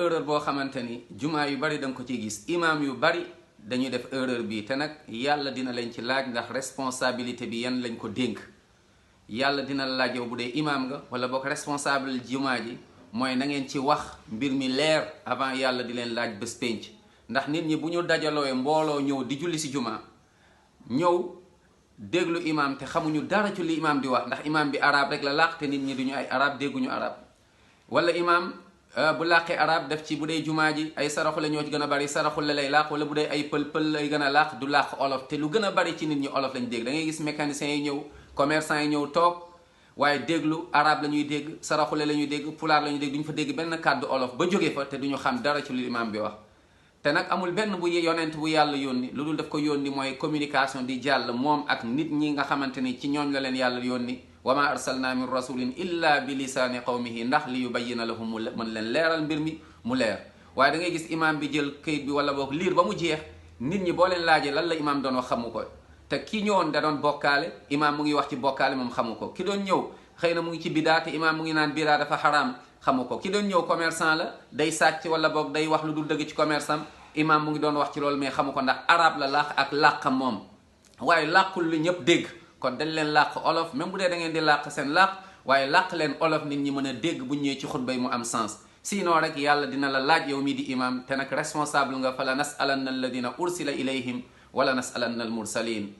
erreur boo xamante ni jumaa yu bari danga ko ciy gis imaam yu bari dañuy def erreur bi te nag yàlla dina leen ci laaj ndax responsabilité bi yan lañ ko dénk. yàlla dina la laaj yow bu dee imaam nga wala bokk responsable jumaa ji mooy na ngeen ci wax mbir mi leer avant yàlla di leen laaj bés pénc. ndax nit ñi bu ñu dajalooyee mbooloo ñëw di julli si jumaa ñëw déglu imaam te xamuñu dara ci li imaam di wax ndax imaam bi arab rek la làq te nit ñi duñu ay arab dégguñu arab wala imaam bu làqee arab def ci bu dee jumaa ji ay saraxu la ñoo ci gën a bari saraxu la lay làq wala bu dee ay pël lay gën a làq du làq olof te lu gën a bari ci nit ñi olof lañ dégg da ngay gis mécaniciens yi ñëw commerçant yi ñëw toog waaye déglu arab la ñuy dégg saraxule la ñuy dégg pulaar la ñuy dégg duñu fa dégg benn kàddu olof ba jóge fa te duñu xam dara ci lu imaam bi wax. te nag amul benn bu yonent bu yàlla yónni lu dul daf ko yónni mooy communication di jàll moom ak nit ñi nga xamante ni ci ñooñ la leen yàlla yónni wa ma arsalna min rasulin illa bi lisaani qawmihi ndax li yubayyina lahum mu mën leen leeral mbir mi mu leer. waaye da ngay gis imaam bi jël kayit bi wala boog liir ba mu jeex nit ñi boo leen laajee lan la imaam doon wax xamu ko te ki ñëwoon da doon bokkaale imaam mu ngi wax ci bokkaale moom xamu ko ki doon ñëw xëy na mu ngi ci bidaa te imaam mu ngi naan bidaa dafa xaraam xamu ko ki doon ñëw commerçant la day sàcc wala boog day wax lu dul dëgg ci commerçant imaam mu ngi doon wax ci loolu mais xamu ko ndax arab la làq ak làqam moom waaye làqul lu ñëpp dégg kon dañ leen làq olof même bu dee da ngeen di làq seen làq waaye làq leen olof nit ñi mën a dégg bu ñëwee ci xutba yi mu am sens sinon rek yàlla dina la laaj yow mii di imam te nag responsable nga fa la nasalanna alladina ursila ilayhim wala nasalanna al mursalin